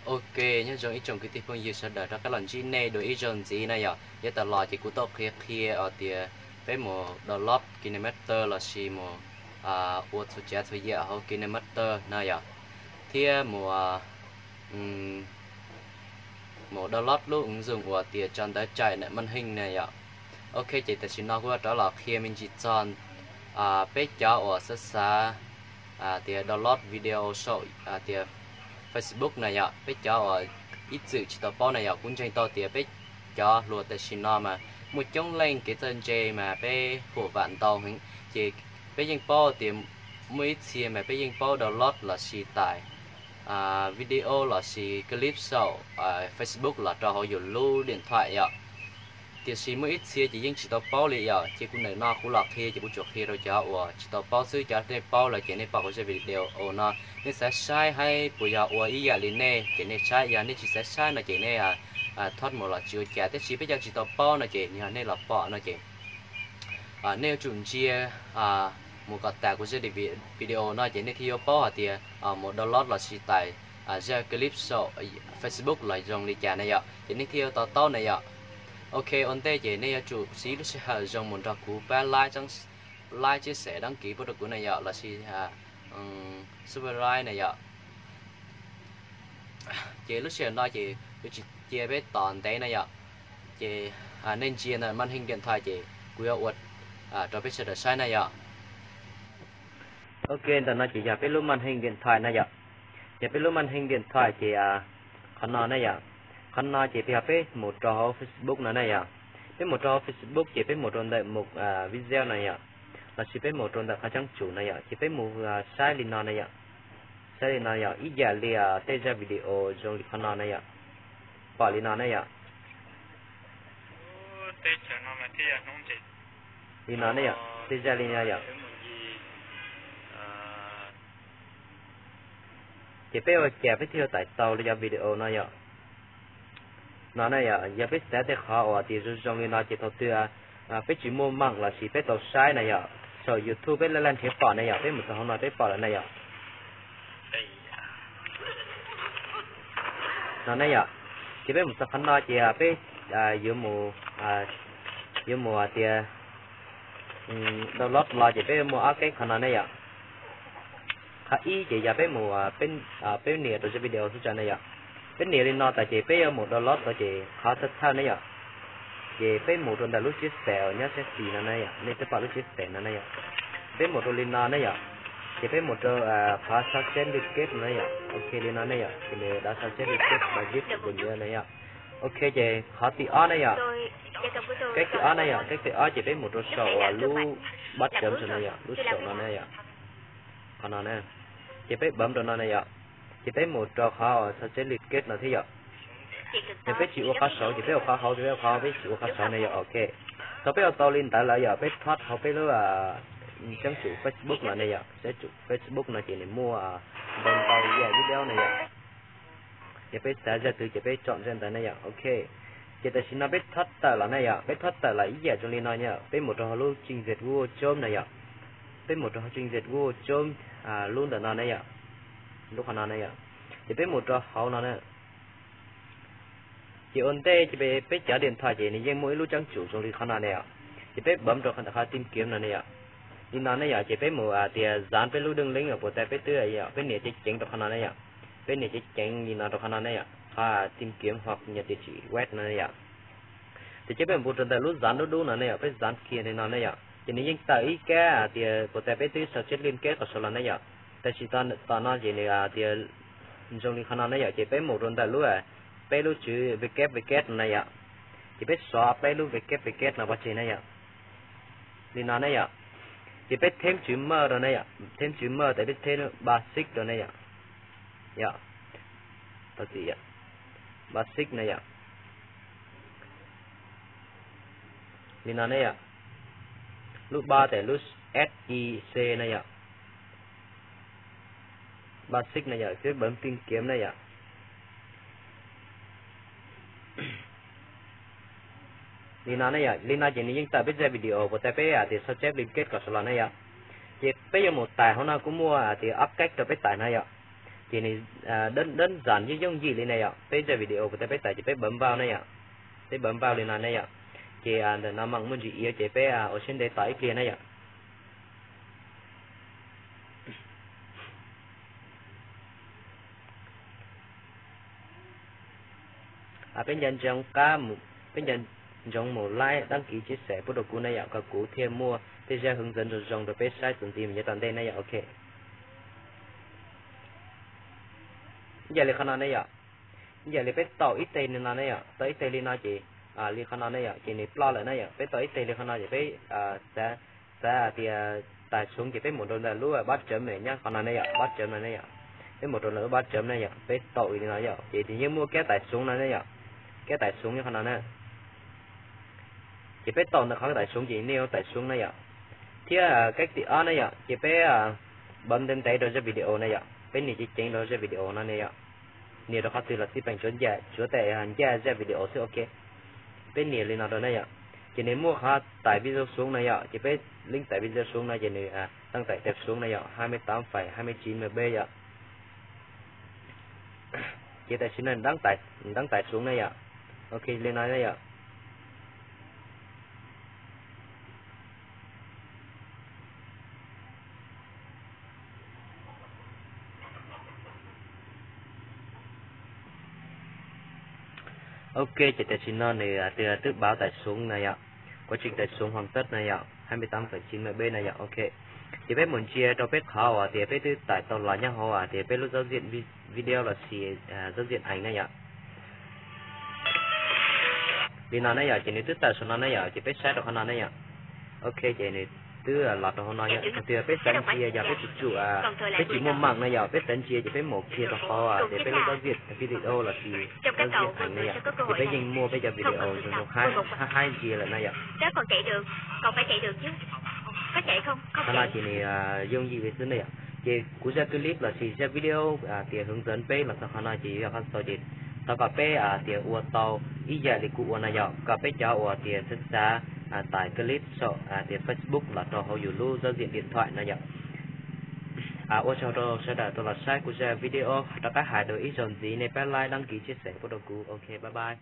Ok, nyob zoo ib tsoom kwv tij phooj ywg sawv daws rov qab los ntsib nej dua ib zaug ntxiv na yom. Yav tas los ces kuv tau qhia qhia os tias peb mus download KineMaster lossis mus ua txhua tsav txhua yam hauv KineMaster na yom, thiab mus mus download lub ứng dụng uas tias tso ntawv cai ntawm màn hình na yom. Ok, ces tam sim no kuv rov los qhia me ntsis txog peb cov uas xav xav tias download video saum tias Facebook na yom, peb cov uas ib txwm tsis tau paub na yom. Kuv ntseeg tau tias peb cov hluas tam sim no mas muaj coob leej kev txawj ntse mas peb huam vam ntau heev, ces peb yeej paub tias muaj ib txhia mas peb yeej paub download lossis tải video lossis clip saum Facebook los rau hauv yus lub điện thoại yom. Tiam sis muaj ib txhia ces yeej tsis tau paub li yom, ces kuv nim no kuv los qhia ces kuv tsuas qhia rau cov uas tsis tau paub xwb, cov nej paub lawm ces nej pom kuv zaj video no, nej xav saib hais puas yog ua ib yam li nej ces nej saib, yog nej tsis xav saib no ces nej thov mus los tsis ua cas, tab sis peb cov tsis tau paub no ces yog nej los pom no ces nej yuav tsum ntsia mus kom tas kuv zaj video no ces nej thiaj yuav paub hais tias mus download lossis tải zaj clip saum Facebook los zoo li cas na yom, ces nej thiaj yuav to taub na yom. Ok, ua ntej ces nej yuav tsum siv lub sij hawm zoo mus nrog kuv pab like, like, chia sẻ, đăng ký pub rau kuv na yom, lossis subscribe na yom. Ces lub sij hawm no ces yuav tsis cia peb tos ntev na yom, ces nej ntsia ntawm màn hình điện thoại ces kuv yuav ua rau peb sawv daws saib na yom. Ok, ntawm no ces yog peb lub màn hình điện thoại na yom. Yog peb lub màn hình điện thoại ces qhov no na yom. Qhov no ces yog peb mus rau hauv Facebook no na yom. Peb mus rau hauv Facebook ces peb mus rau ntawm mục video na yom, lossis peb mus rau ntawm qhov cheeb tsum na yom, ces peb mus saib li no na yom. Saib li no yom, ib yam li tej zaj video zoo li qhov no na yom. Pom li no na yom. Li no ne yom, tej zaj li no yom. Ces peb ua cas peb thiaj tải tau li cov video no yom. No ne yom, yog peb xav tej qhov uas tias zoo zoo li no ces thaum twg peb tsis muaj mạng lossis peb tau saib na yom, saum YouTube peb laj laj nrhiav pom na yom, peb mus txog hauv no peb pom lawm na yom. No ne yom, ces peb mus txog qhov no ces peb yuav mus, yuav mus tias download los ces peb muaj ob keb qhov no ne yom. Qhov ib ces yog peb mus, peb nias rau zaj video xub tsa ne yom. Peb nias li no tas ces peb yuav mus download tau ces qhov thawj thawj ne yom, ces peb mus rau ntawm lub chia sẻ nyob sab xis no ne yom, nej twb pom lub chia sẻ no ne yom. Peb mus rau li no ne yom, ces peb mus rau qhov sao chép liên kết no ne yom. Ok, li no ne yom, ces nws đọc sao chép liên kết bài viết của mình ne yom. Ok, ces qhov tim ob ne yom, keb tim ob ne yom, keb tim ob ces peb mus rau saum lub bottom saum no yom, lub saum no ne yom. Qhov no ne, ces peb bấm rau no ne yom, ces peb mus rau qhov sao chép liên kết no thiab yom. Yog peb tsis ua qhov saud ces peb ua qhov hauv, peb ua qhov hauv, peb tsis ua qhov saud ne yom. Ok, thaum peb ua tau li ntawd lawm yom, peb thov hauv peb lub cheeb tsum Facebook no ne yom, cheeb tsum Facebook no ces nws muaj ntau ntau yam video ne yom. Yog peb xav zaj twg ces peb chọn zaj ntawd ne yom. Ok, ces tam sim no peb thov tawm los ne yom, peb thov tawm los ib yam zoo li no yom, peb mus rau hauv lub trình duyệt Google Chrome na yom. Peb mus rau hauv trình duyệt Google Chrome lub ntawm no ne yom, lub qhov no ne yom, ces peb mus rau hauv no na. Ces ua ntej ces peb cov điện thoại ces nws yeej muaj ib lub cheeb tsum zoo li qhov no ne yom. Ces peb bấm rau qhov tìm kiếm no ne yom. Li no ne yom, ces peb mus tias dán peb lub đường link uas puas tas peb twb yom, peb nias ceev ceev rau qhov no ne yom. Peb nias ceev ceev li no rau qhov no ne yom, qhov tìm kiếm hoặc nhập địa chỉ web no ne yom. Ces peb mus rau ntawm lub dán dub dub no ne yom, peb dán kiag li no ne yom, ces nws yeej tawm ib kab tias puas tas peb twb sao chép liên kết kom saud los ne yom. Tam sim tom no ces nws tias zoo li qhov no ne yom, ces peb mus rau ntawm lub, peb lub tswv www no ne yom. Ces peb xóa peb lub www no pov tseg ne yom. Li no ne yom. Ces peb thêm chữ M rau ne yom, thêm chữ M tas peb thêm basic rau ne yom. Yom, tau txim yom, basic ne yom. Li no ne yom. Lub ba tas lub sic ne yom. Basic ne yom, peb bấm tìm kiếm ne yom. Li no ne yom, li no ces nws yeej tawm peb zaj video puas tas peb hais tias sao chép liên kết kom saud los ne yom. Ces peb yuav mus tải hauv no kuj muaj hais tias ob kab rau peb tải no yom. Ces nws đơn giản yooj yim li na yom, peb zaj video kuv tau peb tải ces peb bấm vào na yom, peb bấm vào li no na yom. Ces ntawm no mam muaj ntsis iab ces peb ua siab ntev tos ib pliag na yom. Peb nco ntsoov qab, peb nco ntsoov mus like, đăng ký, chia sẻ pub rau kuv na yom, kom kuv thiaj muaj tej zaj hướng dẫn zoo zoo rau peb saib txuas ntxiv mus nyob tom ntej na yom, ok. Ib yam li qhov no ne yom, ib yam li peb taum ib teg li no ne yom, taum ib teg li no ces, li qhov no ne yom, ces nws ploj lawm na yom, peb taum ib teg li qhov no ces peb xav, xav hais tias tải xuống ces peb mus rau ntawm lub bottom ne, nyob qhov no ne yom, bottom no ne yom, peb mus rau ntawm lub bottom ne yom, peb taum li no yom, ces nws yeej muaj cái tải xuống no ne yom, cái tải xuống nyob qhov no na. Ces peb taum ntawm qhov cái tải xuống ces nws tải xuống na yom. Thiab cái thứ hai na yom, ces peb bấm ntev ntev rau zaj video na yom, peb nias ceev ceev rau zaj video no ne yom. Nias rau qhov twg los tsis peem, tsuav ncaj, tsuav tes ncaj zaj video xwb, ok. Peb nias li no rau na yom, ces nws muaj qhov tải video xuống na yom, ces peb link tải video xuống no ces nws đăng tải tệp xuống na yom, hai mươi tám phẩy hai mươi chín M B yom. Ces tam sim no đăng tải, đăng tải xuống na yom, ok li no na yom. Ok, ces tam sim no nws twb báo tải xuống na yom, quá trình tải xuống hoàn tất na yom, hai mươi tám phẩy chín M B na yom, ok. Ces peb mus ntsia rau peb qhov uas tias peb twb tải tau los nyob hauv uas tias peb lub giao diện vi-, video lossis giao diện ảnh na yom. Li no na yom, ces nws twb tawm saum no na yom, ces peb saib rau qhov no na yom. Ok, ces nws twb los rau hauv no yom. Thaum twg peb xav ntsia yog peb tsis tsum, peb tsis muaj mạng na yom, peb xav ntsia ces peb mus kiag rau qhov tias peb lub giao diện video lossis giao diện ảnh na yom, ces peb yeej muaj peb cov video zoo zoo haib haib ntsia lawm na yom. Qhov no ces nws yooj yim li xwb na yom. Ces kuv zaj clip lossis zaj video tias hướng dẫn peb los txog qhov no ces yog qhov xaus ces thov kom peb tias ua tau ib yam li kuv ua no yom, kom peb cov uas tias xav xav tải clip saum tias Facebook los rau hauv yus lub giao diện điện thoại no yom. Ua tsaug rau sawv daws tau los saib kuv zaj video, rov qab hais dua ib zaug ntxiv nej pab like, đăng ký, chia sẻ pub rau kuv, ok, bye bye.